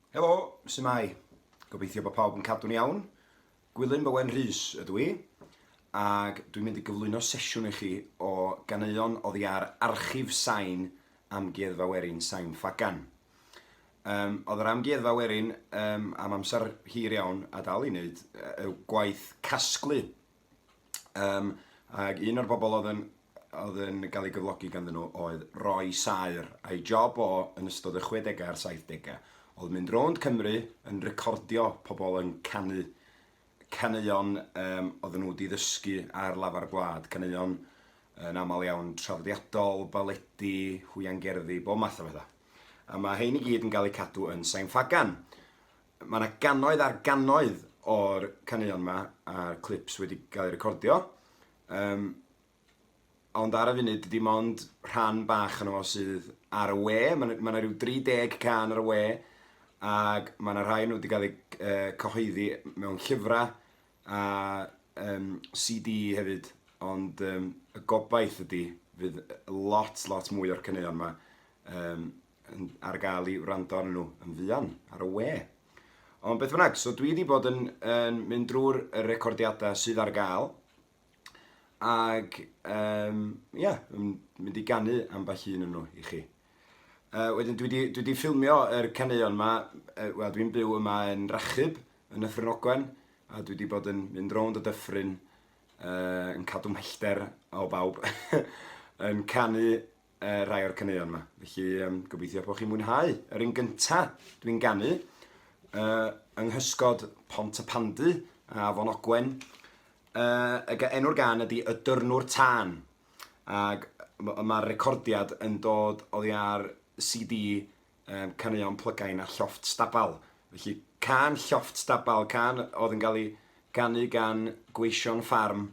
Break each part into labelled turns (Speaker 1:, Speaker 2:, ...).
Speaker 1: Helo, su'mai? Gobeithio bod pawb yn cadw'n iawn. Gwilym Bowen Rhys ydw i, ac dwi'n mynd i gyflwyno sesiwn i chi o ganeuon oddi ar Archif Sain Amgueddfa Werin Sain Ffagan. Um, oedd yr Amgueddfa Werin um, am amser hir iawn, a dal i wneud, y gwaith casglu. Um, ac un o'r bobl oedd yn, oedd yn cael ei gyflogi ganddyn nhw oedd Roy Saer, a'i job o yn ystod y 60au a'r 70au oedd mynd rownd Cymru yn recordio pobl yn canu caneuon um, oedden nhw wedi ddysgu ar lafar gwlad, caneuon yn aml iawn traddodiadol, baledi, hwiangerddi, bob math o bethau. A mae hein i gyd yn cael eu cadw yn Sain Ffagan. Mae 'na gannoedd ar gannoedd o'r caneuon 'ma a'r clips wedi cael eu recordio. Um, ond ar y funud, dim ond rhan bach yno fo sydd ar y we. Mae 'na, ma rhyw 30 can ar y we, ac mae 'na rhai nhw wedi cael eu uh, cyhoeddi mewn llyfrau a um, CD hefyd, ond um, y gobaith ydy fydd lot, lot mwy o'r caneuon yma um, yn, ar gael i wrando arnyn nhw yn fuan ar y we. Ond beth bynnag, so dwi wedi bod yn, yn mynd drwy'r recordiadau sydd ar gael, ac um, yeah, yn mynd i ganu ambell un yn nhw i chi. Uh, wedyn dwi wedi, dwi wedi ffilmio yr caneuon yma, uh, wel dwi'n byw yma yn Rachub, yn Nyffryn Ogwen, a dwi wedi bod yn mynd rownd y dyffryn, uh, yn cadw mhellter o bawb, yn canu uh, rhai o'r caneuon yma. Felly um, gobeithio bod chi'n mwynhau. Yr un gynta dwi'n ganu uh, yng nghysgod Pont y Pandy a Afon Ogwen. Uh, enw'r gan ydy Y Dyrnwr Tân. Ac mae'r recordiad yn dod oddi ar CD um, caneuon plygain a llofft stabal. Felly can llofft stabal, can oedd yn cael ei ganu gan gweision ffarm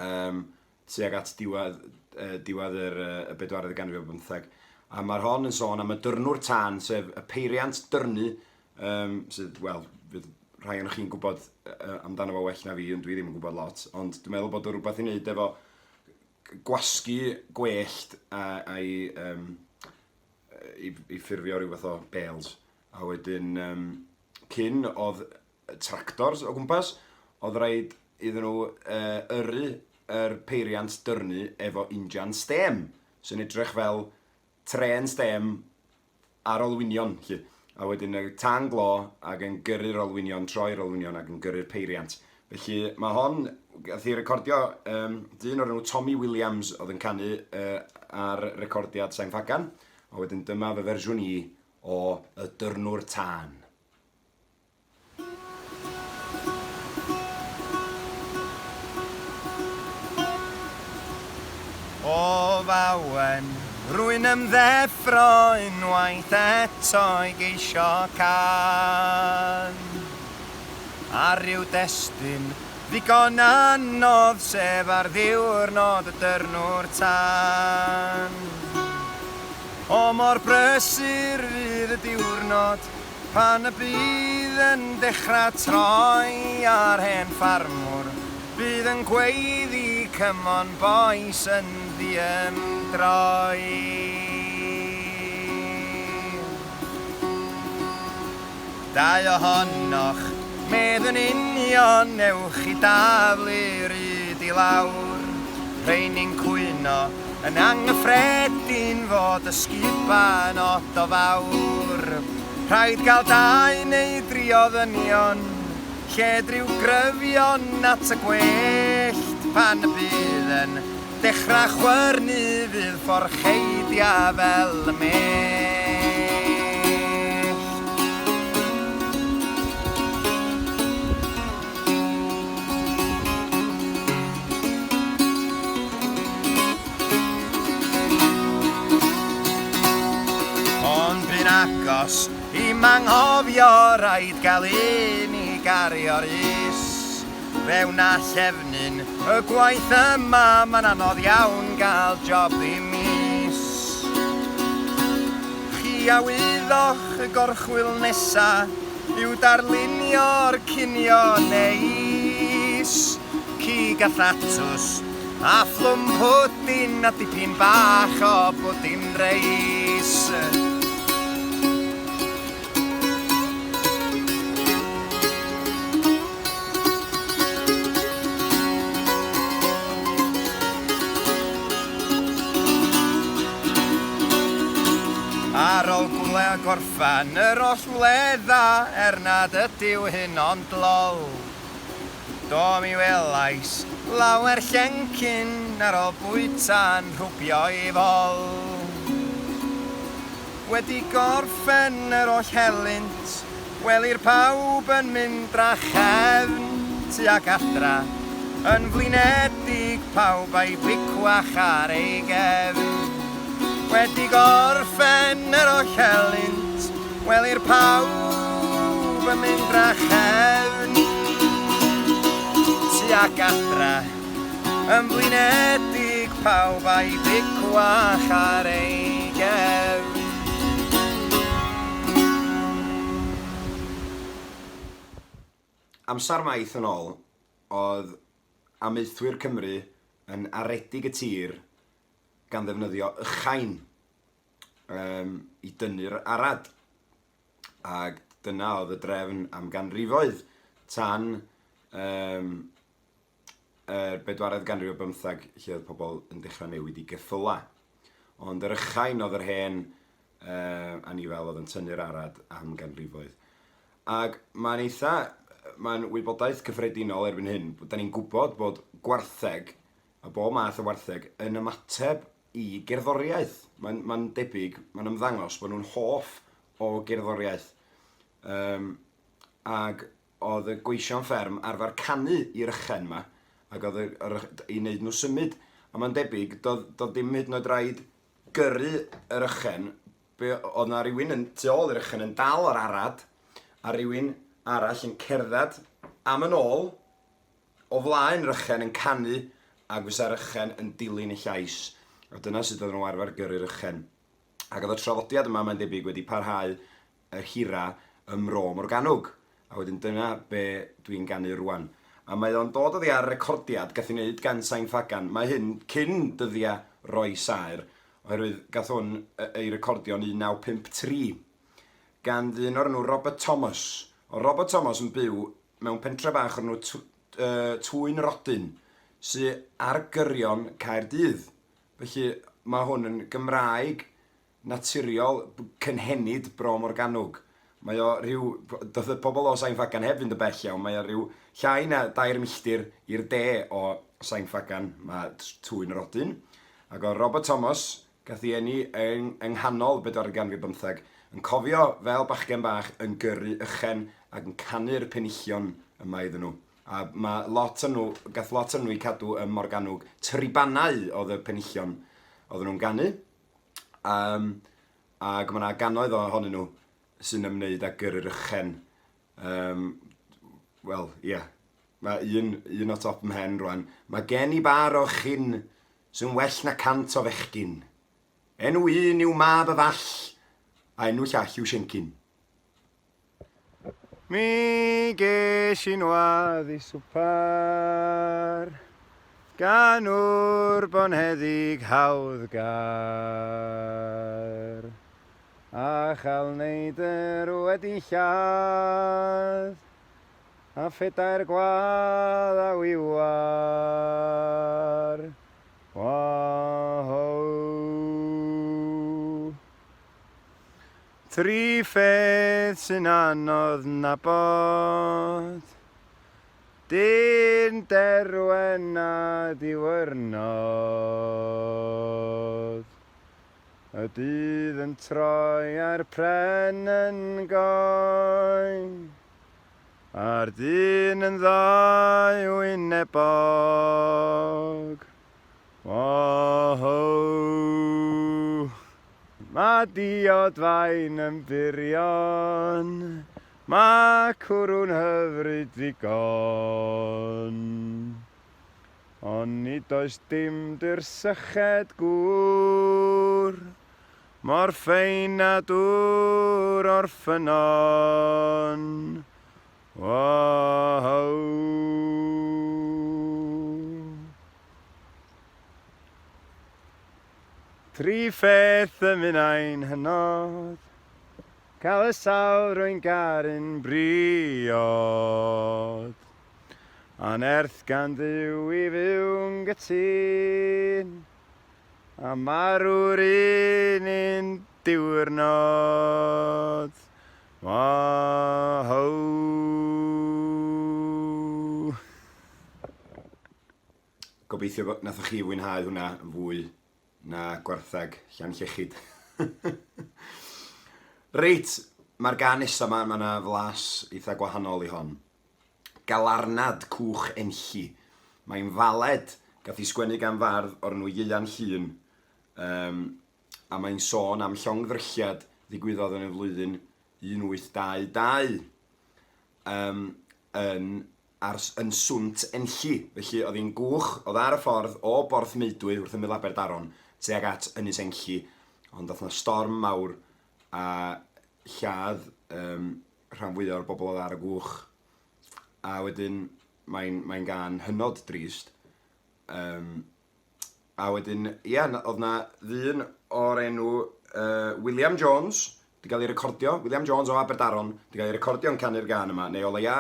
Speaker 1: um, tuag at diwedd, uh, diwedd yr, uh, y bedwaredd ganrif ar bymtheg. A mae'r hon yn sôn am y dyrnwr tân, sef y peiriant dyrnu, um, sydd, wel, fydd rhai o'n chi'n gwybod uh, amdano fo well na fi, ond dwi ddim yn gwybod lot, ond dwi'n meddwl bod o rhywbeth i wneud efo gwasgu gwellt a, a'i, um, i, i ffurfio rhyw fath o bales. A wedyn, um, cyn oedd tractors o gwmpas, oedd rhaid iddyn nhw uh, yrru yr peiriant dyrnu efo injan stêm, sy'n edrych fel trên stêm ar olwynion, 'lly. A wedyn y tân glo ac yn gyrru'r olwynion, troi'r olwynion ac yn gyrru'r peiriant. Felly mae hon, gath ei recordio, um, dyn o'r enw Tommy Williams oedd yn canu uh, ar recordiad Sain Ffagan, a wedyn dyma fy fersiwn i o Y Dyrnwr Tân.
Speaker 2: O f'awen, rwy'n ymddeffro unwaith eto i geisio cân ar ryw destun ddigon anodd, sef ar ddiwrnod y dyrnwr tân. O mor brysur fydd y diwrnod Pan y bydd yn dechrau troi ar hen ffarmwr, bydd yn gweiddi Come on boys yn ddiymdroi. Dau ohonoch, medd yn union, ewch i daflu ryd i lawr. Rheini'n cwyno Yn anghyffredin fod ysguba yn od o fawr. Rhaid gael dau neu dri o ddynion, lled ryw gryfion at y gwellt. Pan y bydd yn dechrau chwyrnu fydd fforcheidia fel y mellt. Ond bu'n agos i manghofio rhaid gael un i gario'r is. Fe wna llefnyn y gwaith yma, mae'n anodd iawn gael job ddim mis. Chi a wyddoch y gorchwyl nesa yw darlunio'r cinio neis. Cig a thatws, a phlwm pwdin a dipyn bach o bwdin reis. gorffan yr oll wledda er nad ydyw hyn ond lol. Do mi welais lawer llencyn ar ol bwyta'n rhwbio'i fol. Wedi gorffen yr oll helynt, welir pawb yn mynd drachefn tuag adra, yn flinedig pawb a'i bicwach ar ei gefn. Wedi gorffen yr oll helynt, welir pawb yn mynd drachefn tuag adra, yn flinedig pawb a'i bicwach ar ei gefn.
Speaker 1: Amser maith yn ôl, oedd amaethwyr Cymru yn aredig y tir gan ddefnyddio ychain um, i dynnu'r arad. Ac dyna oedd y drefn am ganrifoedd tan um, yr bedwaredd ganrif ar bymtheg lle oedd pobl yn dechrau newid i geffylau. Ond yr ychain oedd yr hen uh, anifel oedd yn tynnu'r arad am ganrifoedd. Ac mae'n eitha, mae'n wybodaeth cyffredinol erbyn hyn, da ni'n gwybod bod gwartheg, a bob math o wartheg, yn ymateb i gerddoriaeth. Mae'n mae debyg, mae'n ymddangos bod nhw'n hoff o gerddoriaeth. Um, ac Oedd y gweision fferm arfer canu i'r ychen 'ma, ac oedd yr, yr, i wneud nhw symud. A mae'n debyg, doedd, doedd dim hyd yn oed rhaid gyrru yr ychen, be, oedd 'na rywun yn, tu ôl i'r ychen yn dal yr arad, a rywun arall yn cerdded am yn ôl o flaen yr ychen yn canu, ac fysa'r ychen yn dilyn y llais. A dyna sut oedden nhw arfer gyrru'r ychen. Ac oedd y traddodiad yma, mae'n debyg, wedi parhau yr hira ym Mro Morgannwg. A wedyn dyna be dwi'n ganu rwan. A mae o'n dod oddi ar recordiad gath ei wneud gan Sain Ffagan. Mae hyn cyn dyddiau Roy Saer, oherwydd gath hwn ei recordio yn 1953 gan ddyn o'r enw Robert Thomas. Oedd Robert Thomas yn byw mewn pentre bach o'r enw Twyn Rodyn, sy ar gyrion Caerdydd. Felly mae hwn yn Gymraeg naturiol cynhenid Bro Morgannwg. Mae o rhyw... Doedd y pobl o Sain Ffagan heb fynd yn bell iawn, mae o rhyw llai na dair milltir i'r de o Sain Ffagan, mae Twyn yr Odyn. Ac oedd Robert Thomas, gath ei eni yng, yng nghanol y bedwaredd ganrif bymtheg, yn cofio fel bachgen bach yn gyrru ychen ac yn canu'r penillion yma iddyn nhw. A mae lot o'n nhw, gath lot o'n nhw eu cadw ym Morgannwg. Tribannau oedd y penillion oedden nhw'n ganu. Um, ac mae yna gannoedd ohonyn nhw sy'n ymwneud â gyrru'r ychen. Um, Wel, ie. Yeah. Mae un, un o top mhen rwan. Mae gen i bar o chyn sy'n well na 100 o fechgyn. Enw un yw mab y fall, a enw llall yw Siencyn.
Speaker 2: Mi ges i'n wadd i swpar gan wr bonheddig hawddgar, a chael neidr wedi lladd, a phedair gwadd a wiwar. Wa-ho! Tri pheth sy'n anodd nabod, Dyn, derwen a diwyrnod. Y dydd yn troi a'r pren yn goi, A'r dyn yn ddau wynebog. Wa-ho! Mae diod fain yn burion, Mae cwrw'n hyfryd ddigon. Ond nid oes dim dur syched gŵr Mor ffein â dŵr o'r ffynnon. Wa-ho! Tri pheth ymunai'n hynod, Cael y sawl rwy'n garu'n briod, A nerth gan Dduw i fyw'n gytûn, A marw'r un un. diwrnod. Wahoo!
Speaker 1: Gobeithio bod nathoch chi fwynhau hwnna yn fwy na gwartheg Llanllechid. Reit, mae'r gân nesa 'ma, mae 'na flas eitha gwahanol i hon. Galarnad Cwch Enlli. Mae'n faled gath ei sgwennu gan fardd o'r enw Ieuan Llŷn, yym, a mae'n sôn am llongddrylliad ddigwyddodd yn y flwyddyn 1822, yym, yn ar, yn Swnt Enlli. Felly, oedd hi'n gwch, oedd ar y ffordd o Borth Meudwy wrth ymyl Aberdaron tuag at Ynys Enlli, ond ddoth 'na storm mawr a lladd yym, rhan fwya o'r bobl oedd ar y gwch. A wedyn mae'n mae'n gân hynod drist. Yym, a wedyn, ia, oedd 'na ddyn o'r enw uh, William Jones, 'di gael ei recordio, William Jones o Aberdaron, 'di gael ei recordio'n canu'r gân yma, neu o leia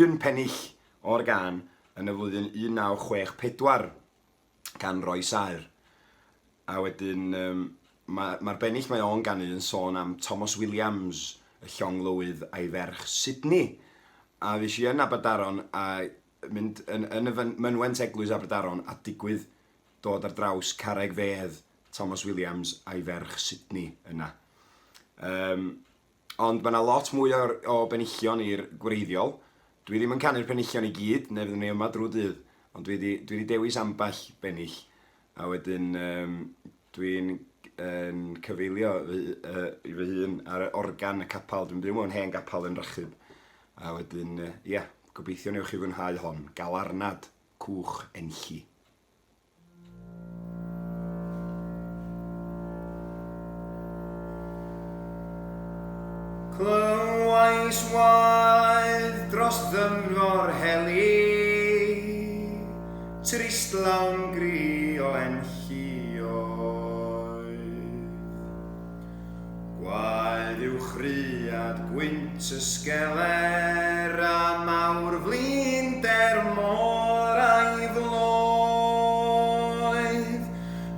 Speaker 1: un pennill o'r gân yn y flwyddyn 1964 gan Roy Saer. A wedyn, um, mae'r ma bennill mae o'n ganu yn sôn am Thomas Williams, y llong lywydd a'i ferch Sydney. A fues i yn Aberdaron a mynd yn, yn y mynwent eglwys Aberdaron a digwydd dod ar draws carreg fedd Thomas Williams a'i ferch Sydney yna. Um, ond mae yna lot mwy o, o benillion i'r gwreiddiol. Dwi ddim yn canu'r penillion i gyd, neu fyddwn ni yma drwy dydd, ond dwi wedi, dwi wedi dewis ambell bennill. A wedyn um, Dwi'n yn cyfeilio fy, uh, i fy hun ar organ y capel. Dwi'n byw mewn hen gapel yn Rachub. A wedyn, ia, yeah, gobeithio newch chi fwynhau hon. Galarnad Cwch Enlli.
Speaker 2: Clywais waedd dros ddyfnfor heli, Trist lawn gri o enllioedd. Gwaedd yw chriad gwynt y sgeler a mawr flinder môr a'i floedd.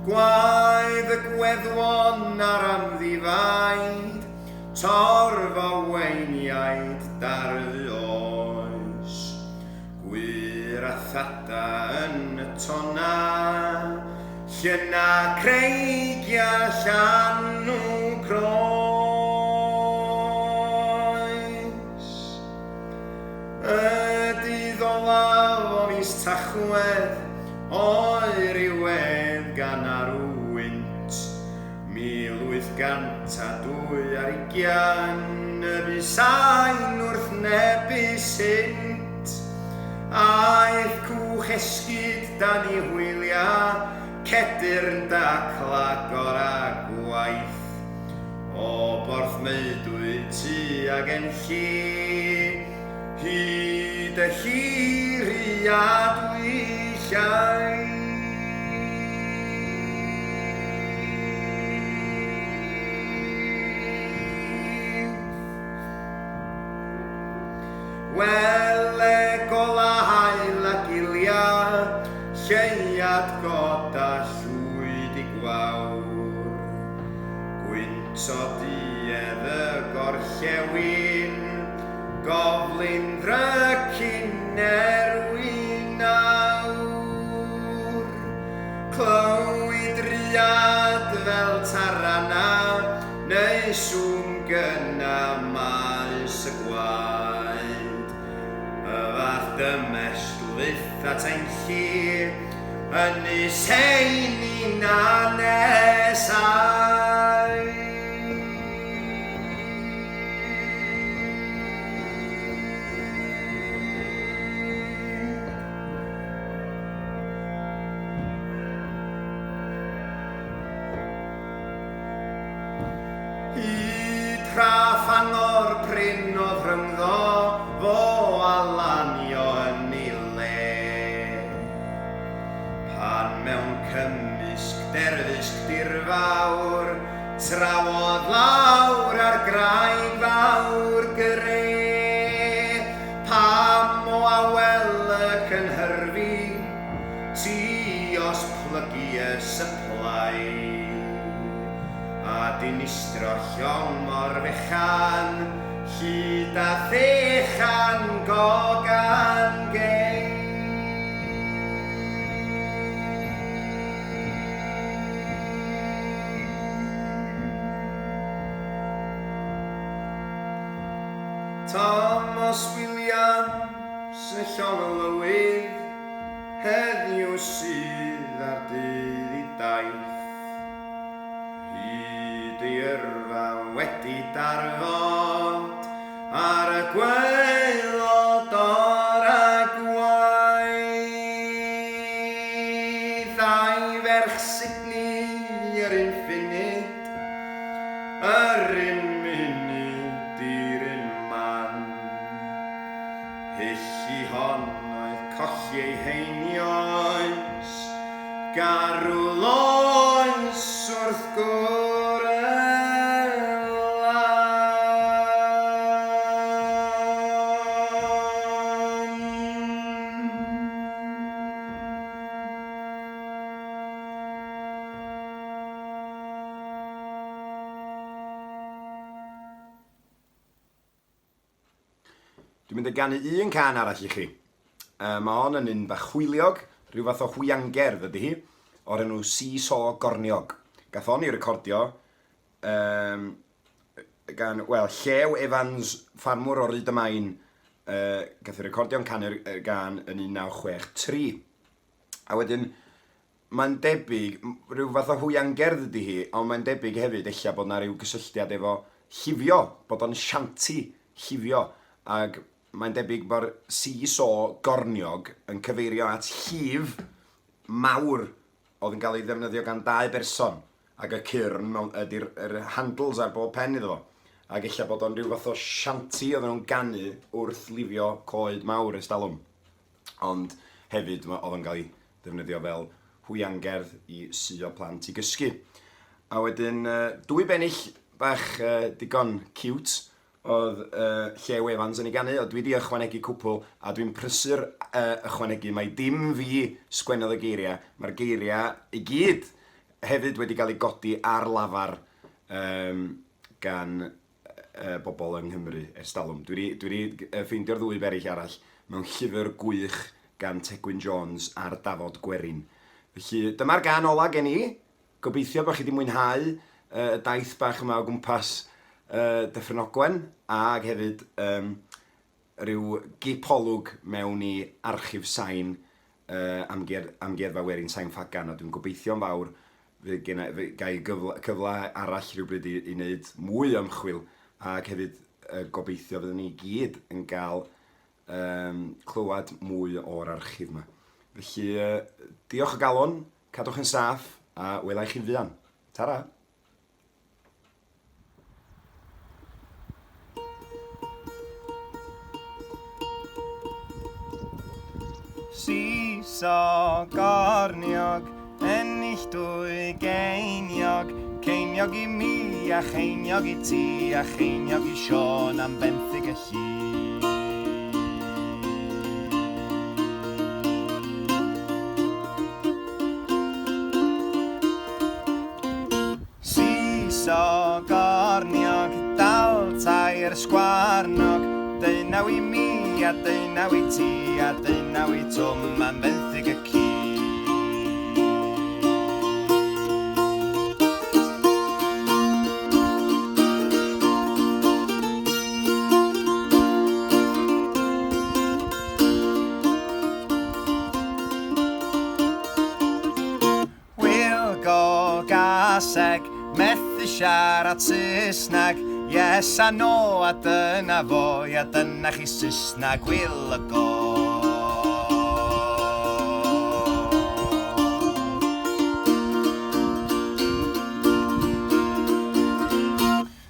Speaker 2: Gwaedd y gweddwon a'r amddifaid, torf o weiniaid darfu oes. Gwŷr a thada yn y tonna, Llynna creigia llanw croes. Y dydd olaf o mis Tachwedd, oer yw wedd gan arw wynt. 1822, y bu sain wrth nebus hynt. Aeth cwch esgid dan i hwylia, cedyrn dacla gora gwaith. O Borth Meudwy tuag Enlli, hyd y hiriad wyllai. Wele gola haul a gilia, lleuad god a llwyd i gwawr. Gwynt o duedd y gorllewin, goflin ddrycin erwin awr. Clywid ruad fel tarana, neu sŵn gynna maes y gwaed. Y fath dymestl fyth at ein llu, ynys heini na nesau. Hyd Rhaffangor prin oedd rhyngddo fo a lanio yn ei le. Pan mewn cymysg derfysg dirfawr, trawodd lawr ar graig fawr gre. Pam o awel y cynhyrfu, ti os plygu y supply. A dinistro llong mor fechan, Hyd a thechan gogan gei. Tomos Williams y llong lywydd, Heddiw sydd ar dydd i daith. Hyd ei yrfa wedi darfod ar y gwaelod o'r agwaith. A'i ferch Sydney yr un ffunud, yr un munud i'r un man. Hyll i hon oedd colli ei heinioes, Garw loes wrth gwr y lan.
Speaker 1: Dwi'n mynd i ganu un cân arall i chi. Mae hon yn un bach hwyliog, rhyw fath o hwiangerdd ydy hi, o'r enw Si-So Gorniog. Gath hon ei recordio um, gan, wel, Llew Evans, ffarmwr o Ryd y Main, gath ei recordio'n canu'r gân yn 1963. A wedyn, Mae'n debyg, rhyw fath o hwiangerdd ydy hi, ond mae'n debyg hefyd ella bod 'na ryw gysylltiad efo llifio, bod o'n shanty llifio, ac mae'n debyg bo'r si-so gorniog yn cyfeirio at llif mawr oedd yn cael ei ddefnyddio gan dau berson, ac y cyrn mewn, ydy'r yr handles ar bob pen iddo fo. Ac ella bod o'n rhyw fath o shanty oedden nhw'n ganu wrth lifio coed mawr ers talwm. Ond hefyd ma' oedd o'n cael ei ddefnyddio fel hwiangerdd i suo plant i gysgu. A wedyn dwy bennill bach digon ciwt oedd Llew Evans yn ei ganu, ond dwi 'di ychwanegu cwpl a dwi'n prysur ychwanegu mai dim fi sgwennodd y geiriau, mae'r geiriau i gyd hefyd wedi cael eu godi ar lafar gan bobl yng Nghymru ers talwm. Dwi 'di dwi 'di ffeindio'r ddwy beryll arall mewn llyfr gwych gan Tegwyn Jones ar dafod gwerin. Felly dyma'r gân ola gen i. Gobeithio bod chi 'di mwynhau y daith bach yma o gwmpas Dyffryn Ogwen ag hefyd yym rhyw gipolwg mewn i archif sain Amgueddfa Werin Sain Ffagan a dwi'n gobeithio'n fawr fydd genna i, ga i gyfle, cyfle arall rhywbryd i, i wneud mwy o ymchwil ac hefyd gobeithio fyddwn ni gyd yn cael um, clywed mwy o'r archif yma. Felly, diolch o galon, cadwch yn saff a wela i chi'n fuan. Tara!
Speaker 2: Siso gorniog, ennill dwy geiniog, ceiniog i mi a cheiniog i ti a cheiniog i Siôn am benthyg y lli. Siso gorniog, dal tair sgwarnog, deunaw i mi a deunaw i ti a deunaw i Twm am fenthyg y ci. Wil go gaseg, methu siarad Saesneg, yes a no a dyna fo, ia dyna chi Saesneg, Wil y go.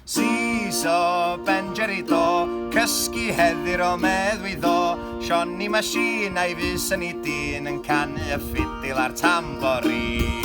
Speaker 2: Siso Ben Jerry do, cysgu heddi'r o meddwi ddo, Sioni Machine a'i fys yn ei dyn yn canu y ffidil a'r tamborin.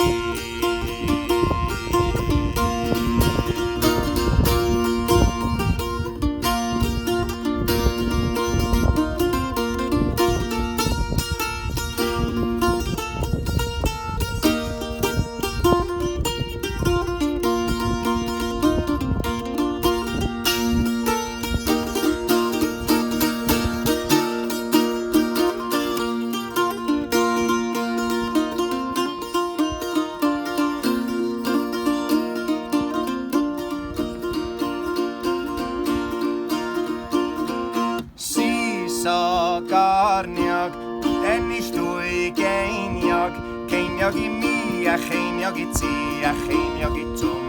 Speaker 2: Cheiniog i mi a cheiniog i ti a cheiniog i Twm.